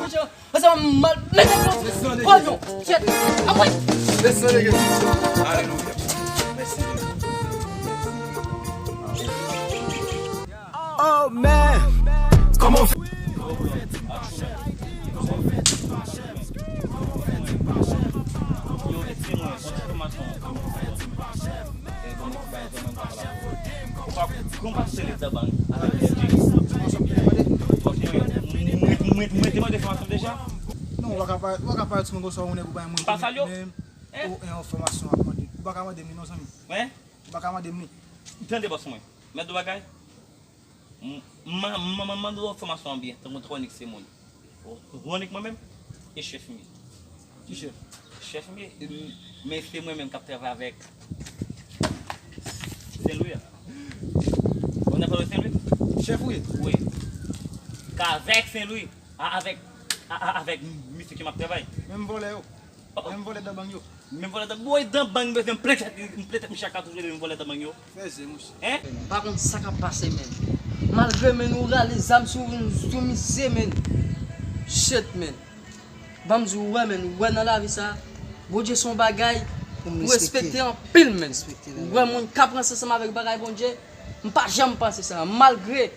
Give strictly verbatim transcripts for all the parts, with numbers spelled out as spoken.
Ansanm mal mete konyon. Shit. Apre. Alelouya. Mèsi. Oh man. Kòman w fè? Ou pa konn pa sele dan bang avèk L G. Mwen, mwen, mwen te mande fòmasyon deja. Non, ou pa ka pa, ou pa ka parèt sou mwen konsa, ou nèg ou pa yon moun. M pa salye w. Menm, hein? Ou, hein, yon fòmasyon ap mande. Ou pa ka mande m li non, zanmi. Hein? Ou pa ka mande m li. Tande bòs mwen. Mèt do bagay. M, m, m, m, m mande w fòmasyon an byen, tankou Tronik se moun. Ou, ou Tronik mwen menm, e chèf m ye. Ki chèf? Chèf m ye. M, men se mwen menm k ap travay avèk Sen Lwi a. Ou konn pale Sen Lwi? Chèf ou ye? Wi. K avèk Sen Lwi. A, avèk, a, a, avèk misye ke m ap travay. Menm vòlè yo. Menm vòlè dan bang yo. Menm vòlè dan, bwoy, dan bang bezwen m plen tèt, m plen tèt misye ak katouch, menm vòlè dan bang yo. Fè zen, monchè. Hein? M pa konn sa k ap pase, menn. Malgre, menn, ou rale zam sou, sou misye, menn. Shit, menn. Ban m di w, wè, menn, ou wè nan lavi sa, Bondye se yon bagay pou respekte anpil, menn. Ou wè, moun k ap ranse ansanm avèk bagay Bondye, m pa janm panse sa. Malgre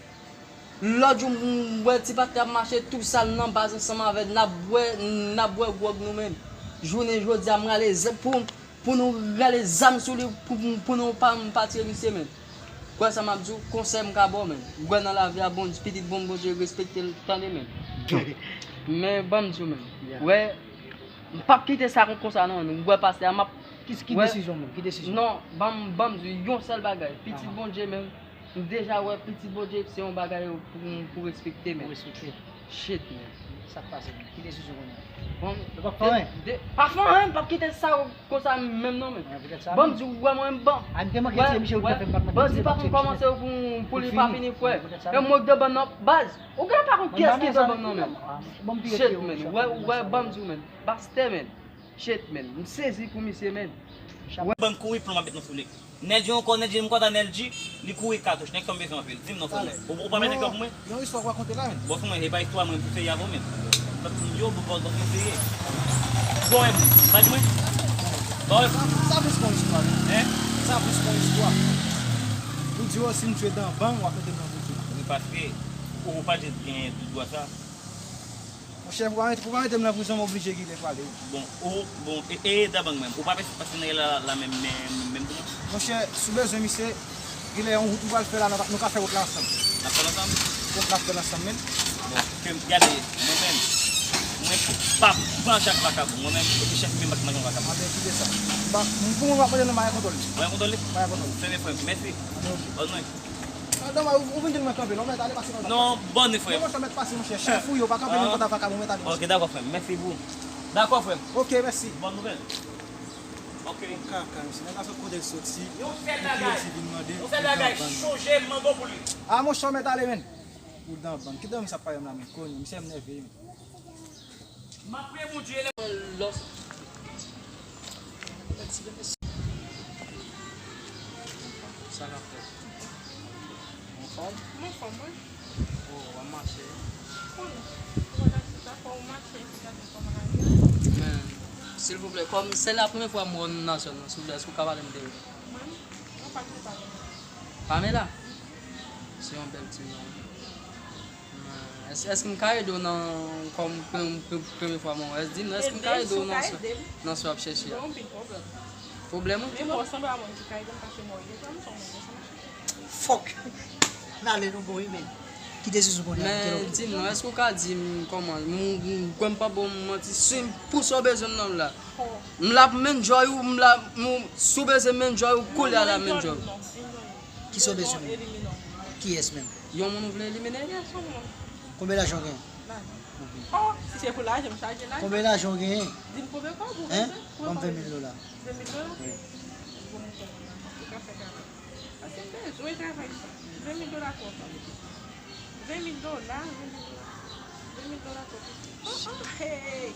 Lòt jou, m wè ti patnè ap mache tou sal nan baz ansanm avè n, n ap bwè, n ap bwè gwòg nou menm. Jounen jodi a, m rale zam pou, pou nou rale zam sou li, pou, pou nou pa, pa tiye misye menm. Kwè sa m ap di w, konsèy m ka ba w menm. Ou wè nan lavi a, bon, pitit bon Bondye respekte l, tande menm. Men ban m di w menm. Wè, m p ap kite sa kon, konsa non, ou wè pastè a, m ap, ki, ki desizyon menm, ki desizyon? Non, ban m, ban m di w yon sèl bagay, pitit Bondye menm. M deja wè pitit Bondye se yon bagay pou, pou respekte, men. Pou respekte. Shit, men. Sa k pase, men? Ki desizyon kounye a? Bon, yo p ap fè anyen. De, pa fè anyen, m p ap kite sa konsa menm non, men. Anyen poutèt sa. Bon, m di w, wè mwen, bon. A, m te manke tiye misye, ou te fè m pa t manke tiye, bandi pa konn kòmanse pou, pou li pa fini, frè. E mwen k de bann nan, baz. Ou gen pa konn kiyès ki de bann nan, men. Shit, men. Wè, wè, ban m di w, men. Pastè, men. Shit, men. M sezi pou misye, men. Wè. Ban m kouri plon m ap met nan sou li. Nèg yo ankò, nèg yo m kontan nèg di, li kouri katouch, nèg sa m bezwen anpil. Di m non, frè mwen. Ou, ou pa mete kè pou mwen? Yon istwa w rakonte la, men. Bon, frè mwen, e pa istwa mwen pou fè avè w, men. Lòt moun yo, bon, bon, bon, serye. Bon, men, pa di mwen. Bon, men. Sa, sa plis kon istwa, men. Hein? Sa plis kon istwa. Ou di yo, si m tchwe dan bang, w ap mete m nan prizon. Wi, paske ou, ou pa jis gen tout dwa sa. Monchè, pou pa mete, pou pa mete m nan prizon, m oblije kite pale wi. Bon, ou, bon, e, e, e dan bang menm. Ou pa pase, pase nan la, la menm, menm, menm pou mwen? Monchè, si w bezwen misye, genlè yon wout nou pral fè la, nou ka, nou ka fè wout la ansanm. N ap fè l ansanm? Wout n ap fè l ansanm, men. Bon, ke m gade, mwen menm, mwen pa pran chak vakabon. Mwen menm, se chèf mwen, m pa t nan yon vakabon. Anben, kite sa. M pa, m, pou mwen, m ap mete nan mayen kontwòl li. Mayen kontwòl li? Mayen kontwòl li. Fè byen, frè m. Mèsi. Anben, oke. Bòn nwit. Ah, dòmaj, ou, ou vin jwenn mwen kanpe la, ou mèt ale pase konsa. Non, bòn nwit, frè m. Non, monchè, ou mèt pase, monchè. Chèf ou ye, ou pa kanpe nan konsa vakabon, ou mèt ale, monchè. Ok, dakò, frè m. Mèsi pou. Dakò, frè m. Ok, mèsi. Bòn nouvèl. Ok. Kaka, misye, nèg la sot kote l soti. Yon sèl bagay. Yon sèl bagay, chonje m mande w pou li. Ah, monchè, ou mèt ale, men. Ou dan bang. Kite m sa pale m la, men. Konye, misye m nève, men. M ap priye Bondye lè. Lòs. Sa n ap fè? Ou anfòm? M anfòm, wi. Oh, w ap mache? Wi. Ou wè la, se sa fò ou mache, epi gade kòman la ye. Men, silvouplè, kòm se la premye fwa m wè w nan nasyon nan, silvouplè, èske w ka pale m de ou? Mwen? Mwen pa t konn pale. Pamela? Se yon bèl ti non. Èske, èske m ka ede w nan, kòm premye, premye fwa mwen wè, di m, èske m ka ede w nan sa, nan sa w ap chèche a? Pwoblèm ou? Men mwen sanble a moun ki ka ede m pase mwen ede m, sa m son moun konsa. Fòk! N ale nou bon, wi, men. Kite Zuzu konnen. Men di m non, èske w ka di m kòman, m, m, kwè m pa ba w manti, si m pou sa w bezwen m nan m la. M la pou m enjoy ou, m la, m, si w bezwen m enjoy ou, koulye a la m enjoy ou. Kisa w bezwen? Kiyès menm? Yon moun ou vle elimine? Yes, yon moun. Konbyen lajan w genyen? Lajan. Oh, si se pou lajan, m chaje lajan. Konbyen lajan w genyen? Di m konbyen kòb ou bezwen? Ban m ven mil dola. Ven mil dola? Wi. Bon, m konn. Ou ka fè travay. Paske m bezwen travay sa. Ven mil dola twò pa. Ven mil dola, ven mil dola. Ven mil dola twò piti. Oh, oh, hey.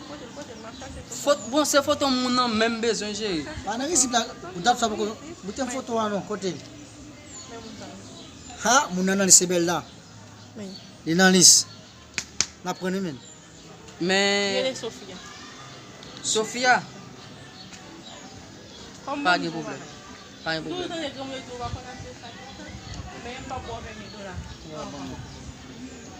Pote l, pote l, m ap chache foto. Fot-, bon, se foto moun nan menm bezwen jere. Pa nan rizib la, ou t ap fè poko, boute m foto a non, kote l? Men moun sa. Ha, moun nan nan lis se bèl la. Li nan lis. N ap pran li menm. Men Rele Sofia. Sofia, Kòm pa mwen gen bon pwoblèm. bagay. Pa gen Tou pwoblèm. tande granmoun yo di ou pa konn achte sa konsa. Men m p ap ba w ven mil dola.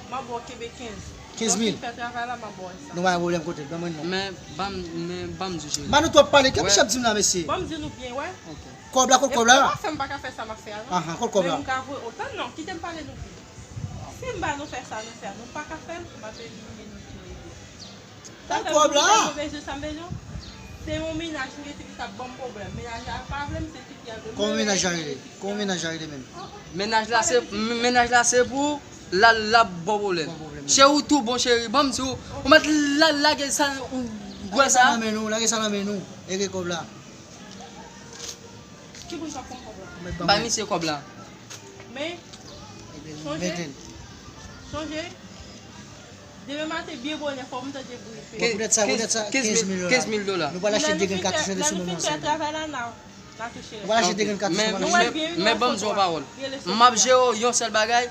M ap ba w kenbe kenz. Kenz mil. Lè w fin fè travay la, m ap ba w sa. Nou pa gen pwoblèm kote l, ban mwen non. Men ban m, men ban m di w cheri. Manou twòp pale, kè misye ap di m la, mesye? Ban m di nou byen, wè. Ok. Kòb la, kot kòb la? Yo pa fè m pa ka fè sa m ap fè a, non. Ahan, kot kòb Men la? M ka voye otan non, kite m pale nou byen. Si m ba nou fè sa, nou fè a, nou pa ka fè l, m ap elimine nou tou le de. Kot kòb la? Sa m bezwen, sa m bezwen. Se yon mennaj m gen tifi sa ap ban m pwoblèm. Mennaj la pa vle m, se tifi a vle m. Kòman mennaj la rele? Kòman mennaj la rele menm? Mennaj la se mennaj la se pou la la bon pwoblèm. Bon pwoblèm. Cheri ou tou bon cheri, ban m di w, ou mèt la lage sa ou wè Lage sa sa. Nan men nou, lage sa nan men nou. Ere kòb la. Ki moun k ap pran kòb la? Ou mèt ban Bay mwen. Misye kòb la. Men, Ebyen, Sonje. Mete l. Sonje, demen maten byen bonè, fò m tande bri fè. Bon, poutèt sa, poutèt sa, kenz mil dola. Kenz mil dola. Nou pral achte de grenn katouch de Lè sou nou moman fin fè ansanm. travay la, n a, n a touche Nou pral achte de lè. grenn katouch Men, sou Nou moman wè ansanm. byen, men ban m di w yon pawòl. M ap jere w yon sèl bagay,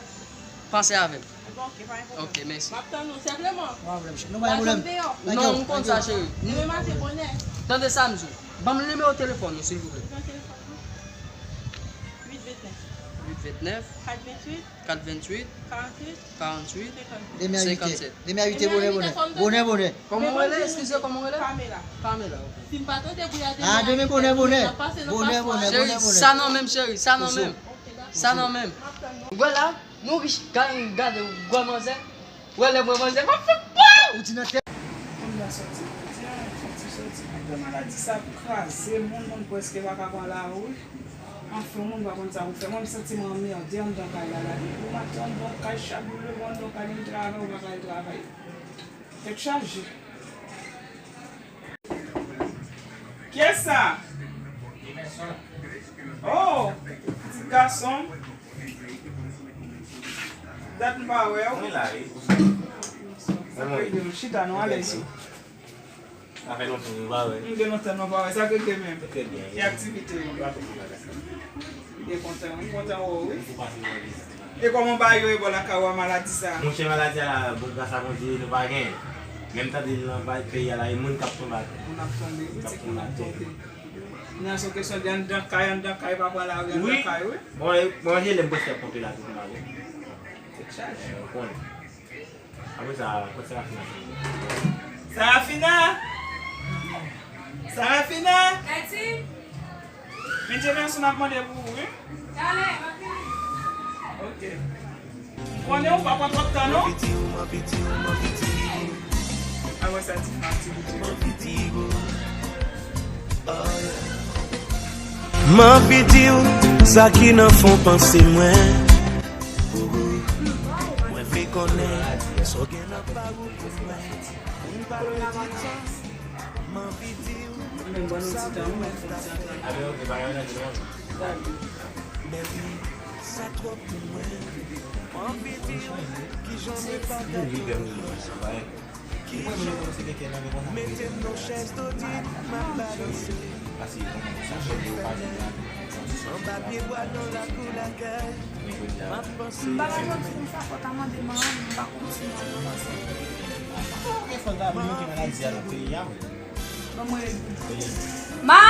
panse avè m. Bon, ok, pa gen pwoblèm. Ok, mèsi. M ap tann ou, senpleman. Pa gen pwoblèm, cheri. Nou pa gen pwoblèm. Lajan deyò. Lage Non, w, m konn lage sa w. cheri. Demen maten bonè. Tande sa m di w. Ban m nimewo telefòn ou silvouplè. Nimewo telefòn mwen. Uit vennèf. Uit vennèf, Kat venntuit. kat venntuit, Karanntuit. karanntuit, Demen a uit è. senkannsèt. Demen a uit è bonè bonè. Bonè bonè. Kòman w rele? Eskize, kòman w rele? Pamela. Pamela, ok. Si m pa tande bri a demen Ah, demen bonè bonè. Bonè bonè, bonè Cheri, bonè. sa nan men m cheri, sa nan men m. Sa nan men m. Wè la, nou rich, gade, gade, gwa manzè. Wè lè mwen manzè, m ap fè pow! Ou di nan tèt. Moun la sòti pou di an, fè ti sòti pou maladi sa ap kraze moun, moun prèske pa ka pran lari. Anfen, moun pa konn sa pou fè. Mwen, m santi m anmède anndan kay la, la. Depi maten anndan kay, chak jou leve anndan kay, li travay, ou pa ka al travay. Tèt chaje. Kiyès sa? Oh, pitit gason. Dat m pa wè w. Mwen la wi. Sa k regle w? Chita non, alèz. Sa fè lontan nou pa wè. M gen lontan nou pa wè. Sa k regle menm? Trè byen. Ki aktivite yo? M pa twò konn bagay sa. M byen kontan, m kontan wè w wi. Ou pase mwen vizite. E kòman bagay yo ye bò lakay ou a, maladi sa? Monchè, maladi a la, bon, gras a Bondye, nou pa gen. Menm tande l nan bay peyi a la, e moun k ap tonbe atè. Moun ap tonbe, wi, ti moun ap tonbe. Nan se yon kesyon de anndan kay, anndan kay, pa pran lari anndan kay, wi. Bon, e, bon, je lè m prèske ap konte la tou pou m ale. Tèt chaje. Ou konnen. Apre sa, kot Sarafina? Sarafina! Sarafina! Kati! Men Jefferson ap mande pou ou, wi. Talè, m ap vini. Ok. M konnen ou pa pran twòp tan, non? Apre sa, ti fè aktivite. M anvi di w sa ki nan fon panse mwen. Mwen vle konnen sa w gen nan pa ou pou mwen. Pou m pa pèdi tan, m anvi di w sa mwen fè sa. Bèbi, sa twòp pou mwen. M anvi di w kijan mwen pa ka twòp. Mete m nan chèz dodin, m ap balanse. Anba pye bwa nan lakou lakay, m ap panse. M pa ka janm di konsa, fò w ta mande manman m, m pa konn si manman m ansanm. Ban mwen rele. Ma!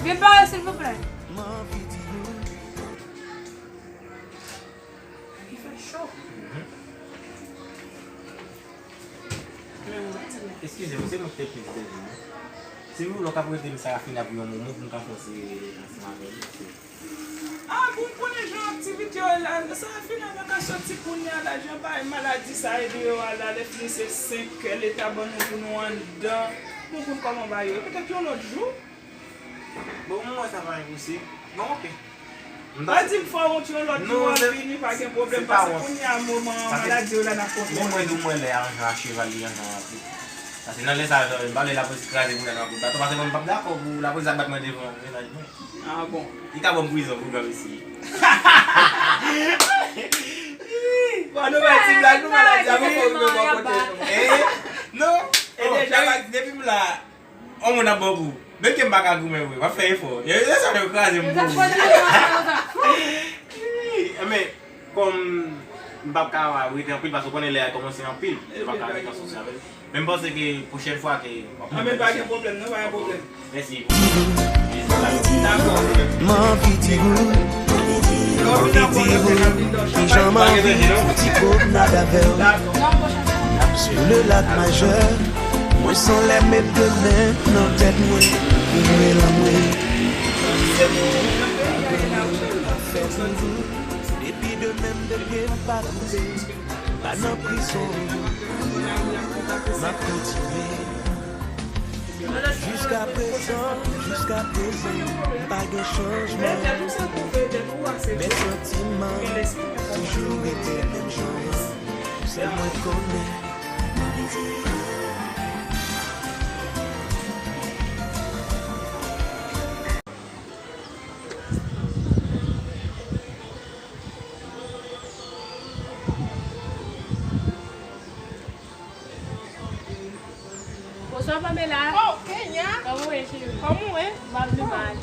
Vin pale, silvouplè. Li fè cho. Eskize m, se nou k te plis bezwen mwen. Si w vle, w ka prete m Sarafina pou yon moman pou m ka fè yon ti ansanm avè li. Ah, bon, m konnen jan aktivite yo la. Sarafina pa ka soti kounye a la, jan bagay maladi sa ede yo a la, lè fini se senk è leta ban nou pou nou anndan. Bon, konn kòman bagay yo ye. Petèt yon lòt jou. Bon, mwen wè sa pa enposib. Bon, ok. M pa di m fè w wont yon lòt jou w ap vini, pa gen pwoblèm, paske kounye a moman maladi yo la n ap kontre. Bon, mwen di w mwen lè ajan a cheval li ajan rapid. Paske nan lè sa a, m pa vle lapolis kraze pou nan rapid baton, paske mwen m p ap dakò pou lapolis ap bat mwen devan mennaj mwen. Ah bon. Li ka ban m prizon pou granmesi. Bon, nou bay ti blag, nou maladi a, mwen fò rive bò kote nou. Eh, non. E deja, depi m la, on moun ap ban kou. Menm ke m pa ka goumen vre, m ap fè efò. Yo, yo, sa yo kraze m pou ou. Wi, men, kòm M p ap ka rete anpil paske w konnen lè a kòmanse anpil. M p ap ka rete asosye avè l. Men m panse ke pwochèn fwa ke w ap... Ah, men pa gen pwoblèm, non, pa gen pwoblèm. Mèsi. M anvi di ou, m anvi di ou, kijan m anvi fè ti pwomnad avè w. N ap sou le lak majè, mwen sanlè met de men nan tèt mwen, pou mwen lanmwe. Depi demen m dwe pa koute, pa nan prizon, m ap kontinye. Jiska prezan, jiska prezan, pa gen chanjman. Men santiman toujou rete menm jan an. Sèl mwen konnen. Bonswa, Pamela. Oh, Kenya. Kòman w ye, cheri? Kòman w ye? M pa pi mal.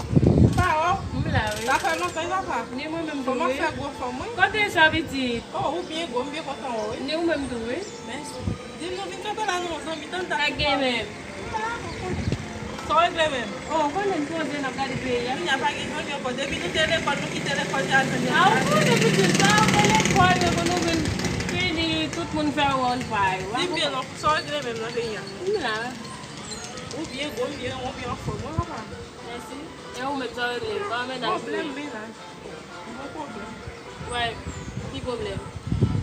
Pa wè w? M la, wi. Sa fè lontan, papa. Ni mwen menm tou, wi. Kòman fè gwo fanm, wi? Kote sa, pitit? Oh, ou byen gwo, m byen kontan wè w, wi. Ni ou menm tou, wi. Mèsi. Di m non, vin kanpe la non, zanmi, tann ta. Pa gen menm. Sa w regle menm? Oh, ou konnen n poze, n ap gade peyi a. Kounya pa gen zanmi ankò. Depi nou te lekòl, nou kite lekòl, te al nan... Ah, ou konnen pitit, sa, ou te lekòl, men pou nou vin fini, tout moun fè wòl pa yo. Di m byen non, sa w regle menm nan peyi a? M la. Ou byen gwo, m byen, ou byen anfòm, wi, papa. Mèsi. E ou menm, sa w regle? Kòman mennaj ou ye? Pwoblèm mennaj. Bon pwoblèm. Wè, ki pwoblèm?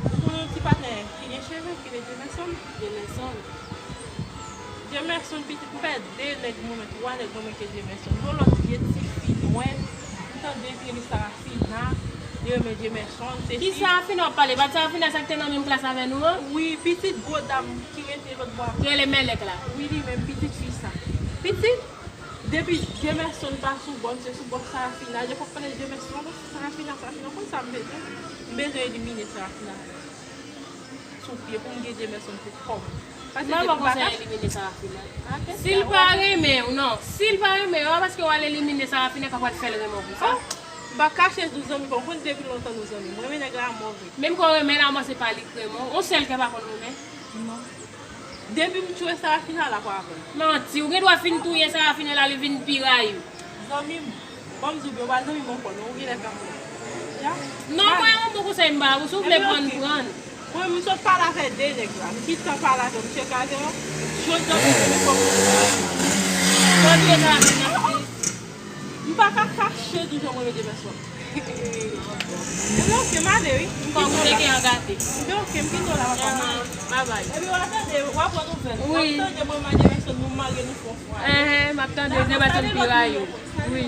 Ou konnen yon ti patnè ki gen cheve, ki rele Jameson? Jameson. Jameson, pitit, m pè de nèg mwen, men twa nèg mwen, men ke Jameson. Yon lòt vye tifi nwè, m tande ki rele Sarafina, li renmen Jameson, se... Ki Sarafina w ap pale? Pa t Sarafina sa k te nan menm klas avè nou an? Wi, pitit gwo dam ki rete lòt bò a. Ki rele Mèlèk la? Wi, li menm, pitit fi sa. Pitit? Depi Jameson pa sou bò m, se sou bò Sarafina. Depi w ap pale de Jameson, Sarafina, Sarafina, konn sa m bezwen? M bezwen elimine Sarafina sou pye pou m gen Jameson pou kò m. Paske... Mwen depi pa konseye bagay elimine Sarafina. Ah, si l pa renmen w, non. Si l pa renmen w, a paske w al elimine Sarafina k ap pral fè l renmen w pou sa. Oh, m pa kache di w zanmi pa m, konn depi lontan nou zanmi. M renmen nèg la mò vre. Menm kan w renmen l, a mò se pa li k renmen w. On sèl kè pa konn renmen. Non. Depi m tchwe Sarafina la pa avè m. Manti, ou gen dwa fin touye Sarafina la, li vin pi rayi w. Zanmi m, ban m di w byen, ou pa zanmi m ankò non, ou genlè ka fè. Ya? Non, mwen yon bon konsèy m ba ou, si w vle pran, pran. Mwen, m sot pale avè de nèg la, m gentan pale avè misye Kaveran, jodi a m gentan gen kòb. Mwen touye Sarafina. M pa ka kache di w jan mwen renmen Jameson. Ebyen, oke, m ale, wi. M pa koute ke an gate. Ebyen, oke, m kite w la, papa. Bye bye. Ebyen, w a tande, w a pran nouvèl. Wi. W ap tande mwen, Madye Jameson, nou marye, nou fè yon fwa. Enhen, m ap tande, Jameson pi rayi w. Wi.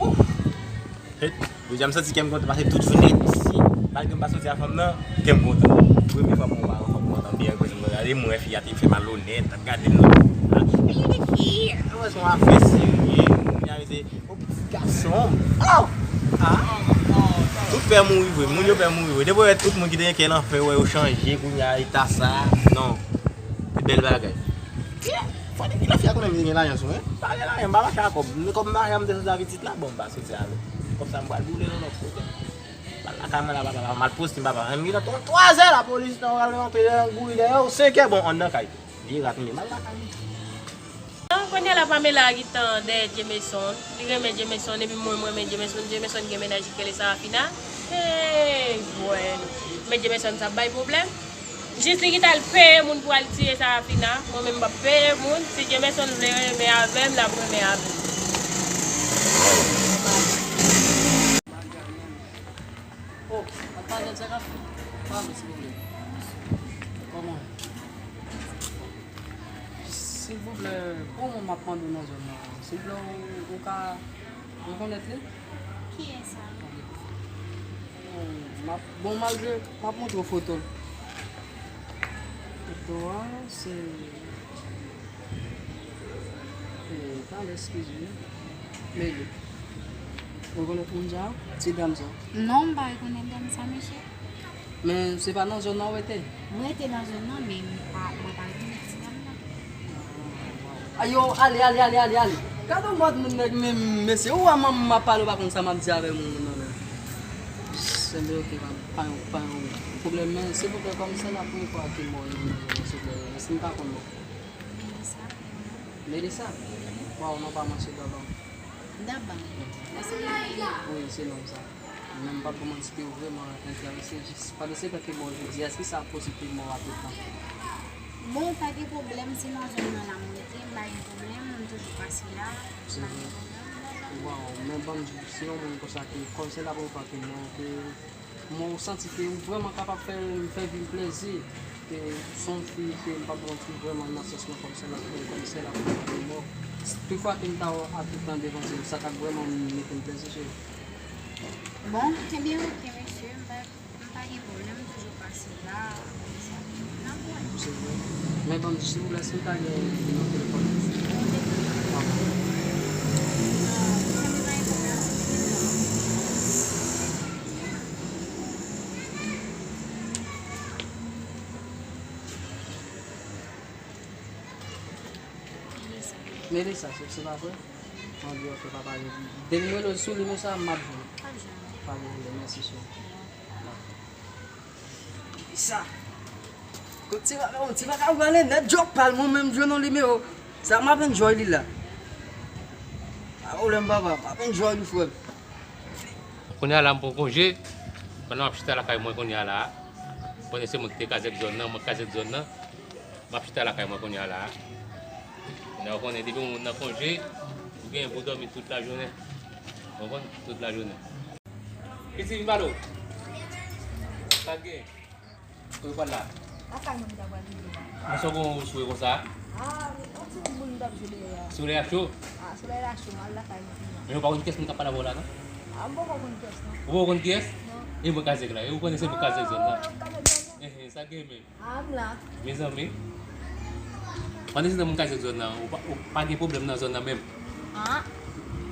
Ouf! Jodi a m santi kè m kontan paske tout jounen, si malgre m pa soti a fanm nan, kè m kontan. Premye fwa m wè yon fanm kontan, m byen repoze m gade, m wè fi a te fè malonèt, ap gade m nan. Ah, li te ki? Mwen se yon afè serye, moun a rete, o pitit gason. Oh! Ah! Tout pè mouri vre, moun yo pè mouri vre. Depi w wè tout moun ki te gen kè nan fè, wè yo chanje, kounye a eta sa, non. Se bèl bagay. Fò depi lè fi a konnen m te gen lajan sou mwen. M pa gen lajan, m pa mache a kòb. Men kòb m mache a m te soti avè pitit la, bon, m pa soti avè l. Kòb sa m pral boule nan lòt kote. M al lakay mwen la, papa, m al poste, papa. M gentan twa zè lapolis nan pral rantre dèyè, kouri dèyè w, senkè, bon, anndan kay. Vye rat m ye, m al lakay mwen. Kounye a la, Pamela gentan dèyè Jameson. Li renmen Jameson, epi mwen, mwen renmen Jameson. Jameson gen mennaj li k rele Sarafina. Hey, bwè. Men Jameson sa ap bay pwoblèm. Jis li gentan al peye moun pou al tiye Sarafina. Mwen menm m p ap peye moun. Si Jameson vle renmen avè m, l ap renmen avè m. Oh, mademoiselle, sa ka fè? Pardon, silvouplè. Kòman? Silvouplè, pou yon moun m ap mande w nan zòn nan, silvouplè, ou, ou ka rekonèt li? Kiyès sa? Oh, m ap, bon, malgre, m ap montre w foto l. Foto a, se Eh, pale, eskize m. Mele. Ou rekonèt moun sa a? Ti dam sa a? Non, m pa rekonèt dam sa, mesye. Men se pa nan zòn nan ou rete? Mwen rete nan zòn nan, men m pa, mwen pa rekonèt ti dam nan. Ayo, ale, ale, ale, ale, ale. Gade yon bòt moun nèg men mesye, ou wè manman m ap pale, ou pa konn sa m ap di avè moun nan men. Senbe oke, pa, pa, pa yon pwoblèm, men silvouplè, kòm se la premye fwa ke m wè yon moun nan men, silvouplè, èske m ka konn non? Melissa. Melissa? Waw, non pa m an se Daban. Daban? Èske se li menm? Wi, se non sa. Men m p ap ba w manti ke ou vrèman enterese, jis pandan se tan ke m wè w jodi a, èske sa posib ke m wè w a tout tan? Bon, pa gen pwoblèm, se nan zòn nan la m rete, m pa gen pwoblèm, m toujou pase la, m pa gen pwoblèm. Waw, men ban m di w, se yon moun konsa ke, kòm se la premye fwa ke m wè w, ke m wè w, santi ke ou vrèman kapab fè, fè vi m plezi, ke se yon fi ke m p ap ba w manti, vrèman nan sans mwen kòm se la, kòm se la premye fwa ke m wè w. Tout fwa ke m ta wè w a tout tan devan zye m, sa t ap vrèman mete m plezi, cheri. Bon, ebyen, oke, mesye, m pa, m pa gen pwoblèm, m toujou pase la, konsa. N ap wè. Se vre. Men ban m di, silvouplè, èske m ka gen nimewo telefòn ou? Nimewo telefòn? Papa. Ah, sa pa gen pwoblèm, se li menm nan. Melissa, se, se pa vre? Anbyen, oke, papa. Depi m rele w sou nimewo sa, m ap jwenn. Pa gen pwoblèm, mèsi, cheri. Melissa. Kot ti baka, ti baka pale nèt, djòk pal, mwen menm jwenn yon nimewo. Sa m ap enjoy li la. Pa pwoblèm, papa, m ap enjoy li, frè m. Kounye a la, m pran konje. Pandan m ap chita lakay mwen kounye a la. Konnen se mwen ki te kazèk zòn nan, mwen kazèk zòn nan. M ap chita lakay mwen kounye a la. Kounye a, ou konnen, depi yon moun nan konje, ou gen pou dòmi tout lajounen. Ou konprann? Tout lajounen. Pitit, vin pale w. Sa k gen? Kote w pral la? Lakay mwen, m ta pral rive la. Mwen sot gon ou sou konsa? Ah, yon ti boul m t ap jwe dèyè a. Solèy a cho? Ah, solèy la cho, m al lakay mwen kounya. Men ou pa konn kiyès moun k ap pale avè w la, non? Ah, m poko konn kiyès, non. Ou poko konn kiyès? Non. E mwen kazèk la, e ou konnen se mwen kazèk zòn nan. Ah, kazèk zòn nan? Ehe, sa k gen menm? Ah, m la. Mezanmi. Pandan se tan moun kazèk zòn nan, ou pa, ou pa gen pwoblèm nan zòn nan menm? Ah,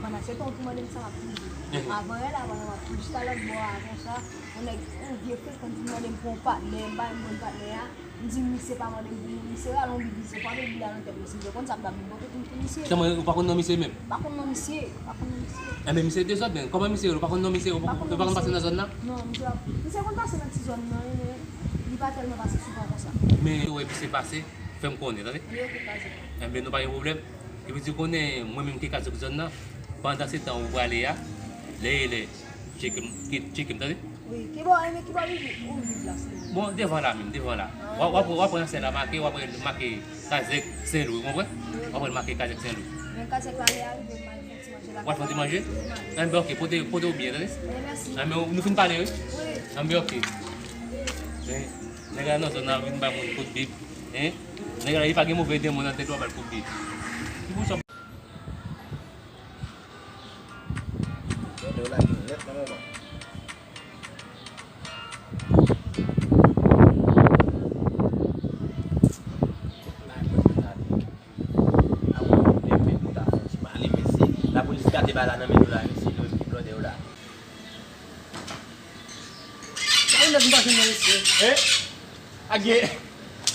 pandan se tan ou ki mande m sa, m ap toujou. Mhm. Avan yè la, pandan m ap toujou chita lòt bò a, konsa, yon nèg, yon vye frekan vin mande m pou yon patnè, m pa yon bon patnè a, m di misye pa mande m pou moun, misye rale yon bib, misye frape bib la nan tèt mwen, si m te konn sa, m t ap vin pote pou, pou misye. Kòman, ou pa konn non misye menm? Pa konn non misye, pa konn non misye. Enben, misye dezòd, men kòman misye, ou pa konn non misye, ou pa konn pase nan zòn nan? Non, misye, misye konn pase nan ti zòn nan, wi, men li pa tèlman pase souvan konsa. Men ou wè misye pase, fè m konnen, tande? Li okipe pase. Enben, nou pa gen pwoblèm. Epi di konnen mwen menm ki kazèk zòn nan, pandan se tan ou prale a, lè e lè, tcheke m, ki, tcheke m, tande? Wi, ki bò, enben ki bò li viv, ou viv la, se li. Bon, devan la menm, devan la. W ap, w ap, w ap wè ansyen la make, w ap wè make kazèk Sen Lwi, ou konprann? Wi. W ap wè make kazèk Sen Lwi. Men kazèk la, lè a rive, m al fè ti manje la. W al fè ti manje? Enben, oke, pote, pote w byen, tande? Enben, mèsi. Enben, nou fin pale, wi? Wi. Enben, oke. Men, nèg la nan zòn nan vin bay moun kout bib. Hein? Nèg la, li pa gen move demon nan tèt, w ap al kout bib. Ki pou sa? Gade w lage nèt nan moman. Lage nèt. A wi, lè menm ou ta fè ti pale, mesye. Lapolis gate bagay la nan men nou la, mesye. Nou menm ki blòdè yo la. Sa yon nèg m pa jwenn nan mesye. Hein? Ak gen.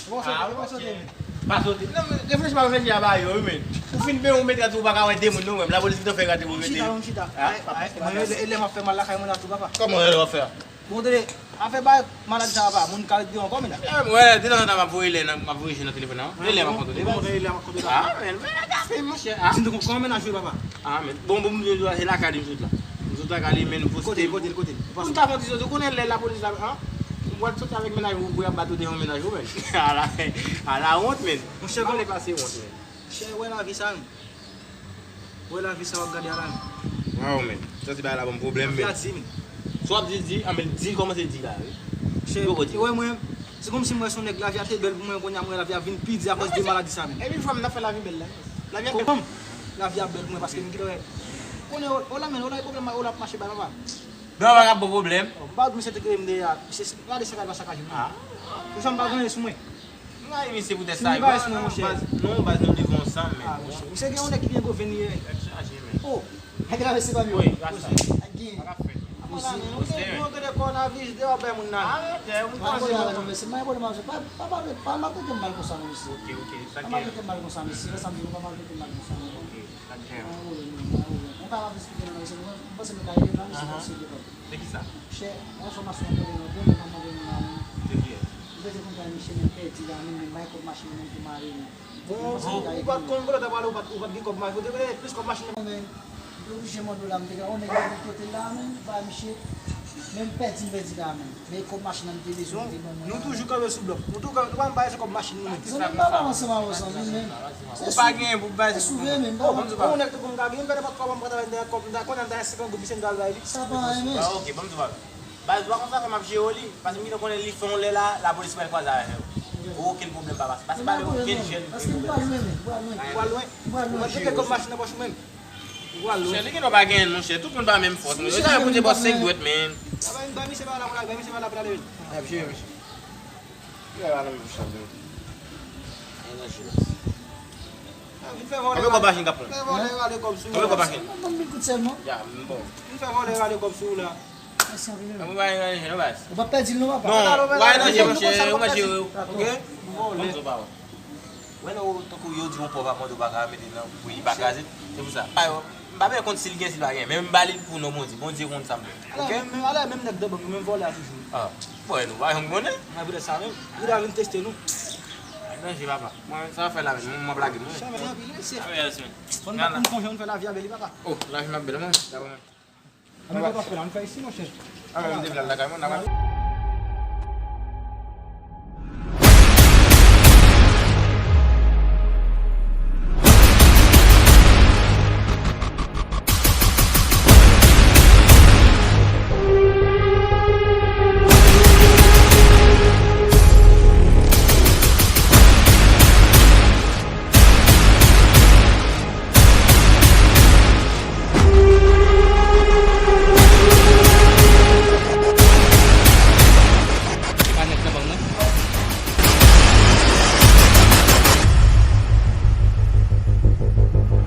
Bon, sote, ah, bon, sote, men. Pa sote. Non, men, reflechi pa reflechi a ba yo, wi, men. Ou fin benyen, ou mete gade, ou pa ka wè de moun, non, menm. Lapolis ki t ap fè gade pou mete. Chita, non, chita. Ah, ay, ay, e lè m ap fè mal lakay mwen la tou, papa. Kòman e lè w ap fè a? Bon, tande, afè bay maladi sa, papa, moun ka ret deyò ankò, men la. Eh, mwen, detanzantan, m ap voye lè nan, m ap voye je nan telefòn nan. E lè m ap kontwole. Bon, e lè m ap kontwole. Ah, men, men, gade, monchè, ah. Di m tou kòman mennaj ou ye, papa? Ah, men, bon, bon, m di w, se lakay li m sot la. M sot lakay li, men, nou poste. Kote l, kote l, kote l? Ou ta fè yon ti sòti, ou konnen lè lapolis la, an? Ou pral soti avèk mennaj ou, pou y ap bat ou deyò mennaj ou, men. Ala, ala wont, men. Monchè, pale pase wont, men. Monchè, wè lavi sa, men. Wè lavi sa w ap gade a la, men. Waw, men. Sa ti bagay la ban m pwoblèm, men. Lavi a di, men. Sa w ap di, di, an, men di, kòmanse di la, wi. Monchè, ou wè mwen, se kòmsi m wè se yon nèg lavi a te bèl pou mwen, kounye a m wè lavi a vin pi di akòz de maladi sa, men. Epi fwa m nan fè lavi bèl la. Lavi a bèl. Kòman? Lavi a bèl pou mwen, paske m gentan wè. Konnen, o, o la, men, o la, pwoblèm, o la ap mache bay papa. Nan pa ka bon pwoblèm. M pa di misye te kere m deyò a. Misye, gade sa k al pa sakaje m. Ah. Pou sa m pa gen anyen sou mwen. M rayi misye poutèt sa. Baz, non, baz, nou leve ansanm, men. Ah, monchè. Misye gen yon nèg ki byen gwo vin li ye. Tèt chaje, men. Oh, nèg la, mesye pa byen. Wi, rasta. Gen. Pa ka fèt. Apa la, men, ou gen, ou gen de kònavis de wap bay moun nan. Arete, ou panse. Pa, pa, pa, pa, pa, pa maltrete m mal konsa, non, mesye. Ok, ok, sa. Pa maltrete m mal konsa, mesye. Lè sa m di nou, pa maltrete m mal konsa, non. Ok. Mwen pa ap esplike non, mesye, mwen, mwen panse nou ka ede mwen, misye konsilye kòb. De kisa? Chè, yon enfòmasyon mwen tande nan bon, mwen mande nou la menm. De kiyès? Mwen bezwen konn kay misye menm pèdi la menm, menm bay kòb machin nan menm pou mare li. Bon, ou pa t konn kote w ta prale, ou pa t, ou pa t gen kòb machin, ou te vle plis kòb machin nan. Men, mwen te oblije mande w la, mwen te gen yon nèg ki kote l la menm, bay misye, menm pèdi m pèdi la menm. Men kòb machin nan m te bezwen, li te ban mwen. Nou toujou kanpe sou blòf. Nou tou kanpe, nou pa janm bay se kòb machin nou menm. Zanmi m pa pale ansanm avè w, zanmi m, men. Ou pa gen pou bay se kòb machin. Bon, yon nèg tankou m ka gen, m fè nenpòt kòb, m pral travay, m ta kòb, m ta konnen, m ta gen senkant goud, misye m ta al bay li. Sa pa anyen, men. Bon, ok, ban m di w bagay. Baz, ou pa konn sa fè m ap jere w li. Paske m gentan konnen li fè yon lè la, lapolis pral kwaze avè w. Okenn pwoblèm pa pase. Paske pa gen okenn jèn. Paske m pral lwen, men. M pral lwen. Ou pral lwen? M pral lwen. Ou pral cheke kòb machin nan pòch ou menm. Ou pral lwen. Monchè, li gen dwa pa gen, monchè. Tout moun pa menm fòs. Yo ta pou te bò senk dwèt, men. Bay misye pa la pou l ale, bay misye pa la pou l ale, men. Ap jere, mesye. Yo pa nan menm chan, men. Vin fè vòlè. Konbyen kòb machin k ap pran? Fè vòlè rale kòb sou ou. Konbyen kòb machin? Mwen ban mil goud sèlman. Ya, m bon. Vin fè vòlè rale kòb sou ou la. Mèsi anpil, men. Mwen pa gen anyen, non, baz. Ou pa pèdi l non, papa. Non, ou pa nan jere, monchè, ou pa jere. Ok? Vòlè. Bon, ou pa wè. Wè lè w tankou yo di yon pòv ap mande w pa ka mete nan pou li pa kraze. Se pou sa. Pa yo, m pa bezwen konn si l gen, si l pa gen. Men m ba li l pou non Bondye. Bondye konn sa m vle. Ok? Alò, menm, alò, menm nèg de bank yo, menm vòlè a toujou. Ah. Bon, nou pa janm konnen. Mwen vle sa menm. Li ta vin teste nou. Ay, danje, papa. Mwen, sa fè la menm. Mwen, mwen plage, mwen. Sa fè anpil, mesye. Ah, yes, man. Fò n pa konn fè lavi a bèl, papa. Oh, lavi m ap bèl, mwen. Dakò, mwen. Mwen pa fè la, m fè isi, monchè. Ah, mwen, m te vle al lakay mwen, n ap al.